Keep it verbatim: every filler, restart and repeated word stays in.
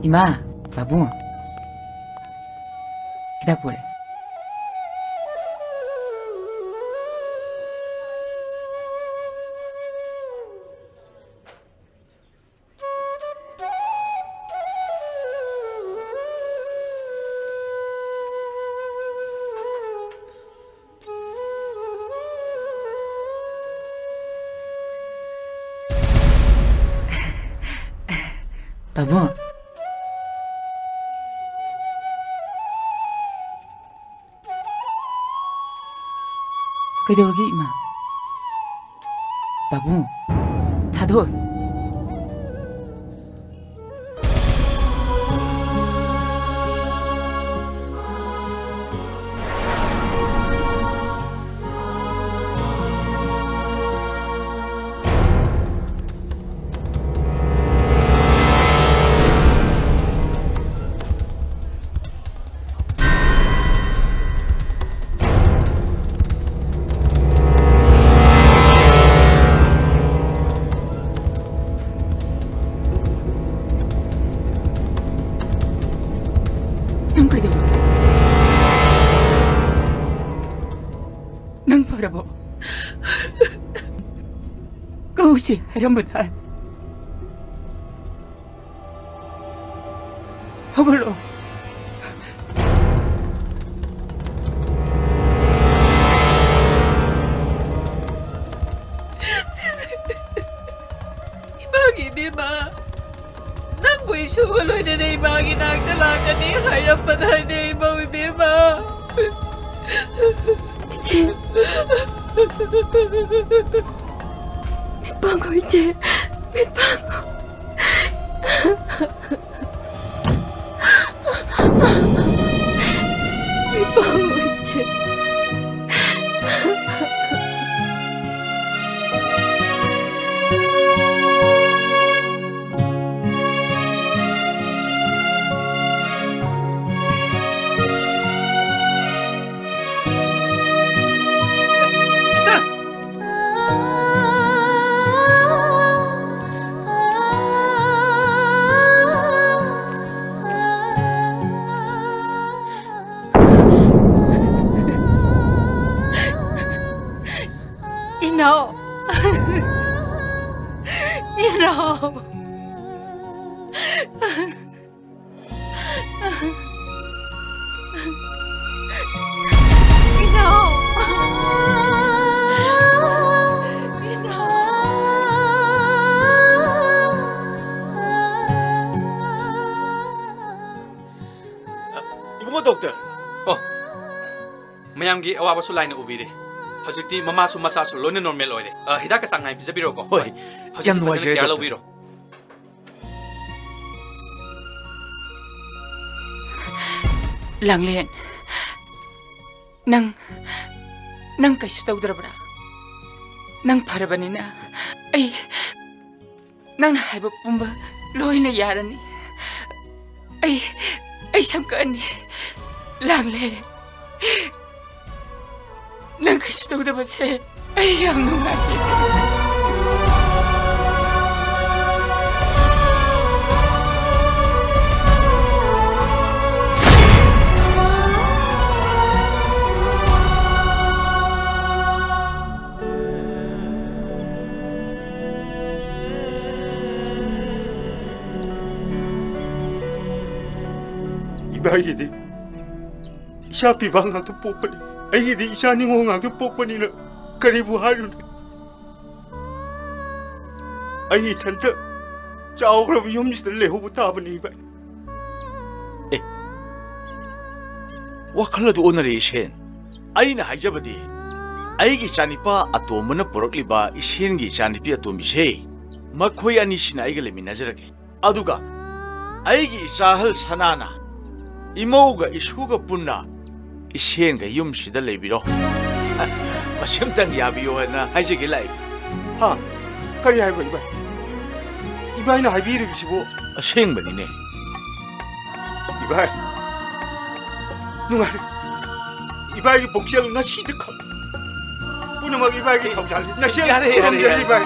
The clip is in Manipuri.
ꯏꯃꯥ, ꯄꯥꯕꯨꯡ, ꯍꯤꯗꯥꯛ ꯄꯨꯔꯦ꯫ ꯄꯥꯕꯨꯡ꯫ ꯀꯩꯗꯧꯔꯒꯦ, ꯏꯃꯥ? ꯄꯥꯕꯨꯡ, ꯊꯥꯗꯣꯛ꯫ ꯅꯪ ꯀꯩꯗꯧꯔꯒꯦ? ꯅꯪ ꯐꯔꯕꯣ? ꯀꯧꯁꯦ ꯍꯥꯏꯔꯝꯕꯗꯥꯏ꯫ ꯍꯧꯒꯠꯂꯣ꯫ ꯏꯃꯥꯒꯤ ꯏꯕꯦꯝꯃ, ꯅꯪꯕꯨ ꯏꯁꯨꯒ ꯂꯣꯏꯅꯅ ꯏꯃꯥꯒꯤ ꯅꯥꯛꯇ ꯂꯥꯛꯀꯅꯤ ꯍꯥꯏꯔꯝꯕꯗꯥꯏꯅꯦ, ꯏꯃꯧ ꯏꯕꯦꯝꯃ꯫ ꯏꯆꯦ, ꯃꯤꯠ ꯄꯥꯡꯉꯣ, ꯏꯆꯦ, ꯃꯤꯠ ꯄꯥꯡꯉꯣ꯫ ꯃꯤꯠ ꯄꯥꯡꯉꯣ, ꯏꯆꯦ꯫ ꯏꯅꯥꯎ꯫ ꯏꯅꯥꯎ꯫ ꯏꯅꯥꯎ꯫ ꯏꯅꯥꯎ꯫ ꯏꯕꯨꯡꯉꯣ ꯗꯣꯛꯇꯔ꯫ ꯑꯣ꯫ ꯃꯌꯥꯝꯒꯤ ꯑꯋꯥꯕꯁꯨ ꯂꯥꯏꯅ ꯎꯕꯤꯔꯦ꯫ ꯍꯧꯖꯤꯛꯇꯤ ꯃꯃꯥꯁꯨ ꯃꯆꯥꯁꯨ ꯂꯣꯏꯅ ꯅꯣꯔꯃꯦꯜ ꯑꯣꯏꯔꯦ꯫ ꯑ, ꯍꯤꯗꯥꯛꯀ ꯆꯥꯡ ꯅꯥꯏꯅ ꯄꯤꯖꯕꯤꯔꯣꯀꯣ꯫ ꯍꯣꯏ, ꯍꯣꯏ꯫ ꯍꯧꯖꯤꯛꯇꯤ ꯌꯥꯝ ꯐꯖꯅ ꯅꯨꯡꯉꯥꯏꯖꯔꯦ, ꯀꯤꯌꯥꯔ ꯗꯣꯛꯇꯔ꯫ ꯂꯧꯕꯤꯔꯣ꯫ ꯂꯥꯡꯂꯦꯟ, ꯅꯪ, ꯅꯪ ꯀꯩꯁꯨ ꯇꯧꯗ꯭ꯔꯕ꯭ꯔꯥ? ꯅꯪ ꯐꯔꯕꯅꯤꯅ ꯑꯩ ꯅꯪꯅ ꯍꯥꯏꯕ ꯄꯨꯝꯕ ꯂꯣꯏꯅ ꯌꯥꯔꯅꯤ꯫ ꯑꯩ, ꯑꯩ ꯁꯝ ꯀꯛꯑꯅꯤ꯫ ꯂꯥꯡꯂꯦꯟ, ꯅꯪ ꯀꯩꯁꯨ ꯇꯧꯗꯕꯁꯦ ꯑꯩ ꯌꯥꯝ ꯅꯨꯡꯉꯥꯏꯌꯦ꯫ ꯏꯕꯥꯏꯒꯤꯗꯤ ꯏꯆꯥ ꯄꯤꯕ ꯉꯥꯛꯇ ꯄꯣꯛꯄꯅꯤ꯫ ꯑꯩꯒꯤꯗꯤ ꯏꯆꯥ ꯅꯤꯉꯣꯜ ꯉꯥꯛꯇ ꯄꯣꯛꯄꯅꯤꯅ ꯀꯔꯤꯕꯨ ꯍꯥꯏꯔꯨꯅꯤ? ꯑꯩ ꯏꯊꯟꯇ ꯆꯥꯎꯈ꯭ꯔꯕ ꯌꯨꯝꯁꯤꯗ ꯂꯩꯍꯧꯕ ꯇꯥꯕꯅꯤ, ꯏꯕꯥꯏ꯫ ꯑꯦ, ꯋꯥꯈꯜ ꯑꯗꯨ ꯑꯣꯟꯅꯔꯦ, ꯏꯁꯦꯟ꯫ ꯑꯩꯅ ꯍꯥꯏꯖꯕꯗꯤ, ꯑꯩꯒꯤ ꯏꯆꯥꯅꯤꯄꯥ ꯑꯇꯣꯝꯕꯅ ꯄꯨꯔꯛꯂꯤꯕ ꯏꯁꯦꯟꯒꯤ ꯏꯆꯥꯅꯨꯄꯤ ꯑꯇꯣꯝꯕꯤꯁꯦ, ꯃꯈꯣꯏ ꯑꯅꯤꯁꯤꯅ ꯑꯩꯒ ꯂꯩꯃꯤꯟꯅꯖꯔꯒꯦ꯫ ꯑꯗꯨꯒ ꯑꯩꯒꯤ ꯏꯆꯥ ꯑꯍꯜ ꯁꯅꯥꯅ ꯏꯃꯧꯒ ꯏꯁꯨꯒ ꯄꯨꯟꯅ ꯏꯁꯦꯟꯒ ꯌꯨꯝꯁꯤꯗ ꯂꯩꯕꯤꯔꯣ꯫ ꯃꯁꯤꯝꯇꯪ ꯌꯥꯕꯤꯌꯨ ꯍꯥꯏꯗꯅ ꯍꯥꯏꯖꯒꯦ ꯂꯥꯛꯏ꯫ ꯍꯥ? ꯀꯔꯤ ꯍꯥꯏꯕ, ꯏꯕꯥꯏ? ꯏꯕꯥꯏꯅ ꯍꯥꯏꯕꯤꯔꯤꯕꯁꯤꯕꯨ? ꯑꯁꯦꯡꯕꯅꯤꯅꯦ꯫ ꯏꯕꯥꯏ, ꯅꯨꯡꯉꯥꯏꯔꯦ꯫ ꯏꯕꯥꯏꯒꯤ ꯄꯨꯛꯆꯦꯜ ꯉꯁꯤꯗꯤ ꯈꯪ-, ꯄꯨꯝꯅꯃꯛ ꯏꯕꯥꯏꯒꯤ ꯊꯧꯖꯥꯜꯅꯤ꯫ ꯅꯁꯦꯜ ꯌꯥꯔꯦ, ꯌꯥꯔꯦ, ꯈꯨꯔꯨꯝꯖꯔꯤ, ꯌꯥꯔꯦ꯫ ꯏꯕꯥꯏ꯫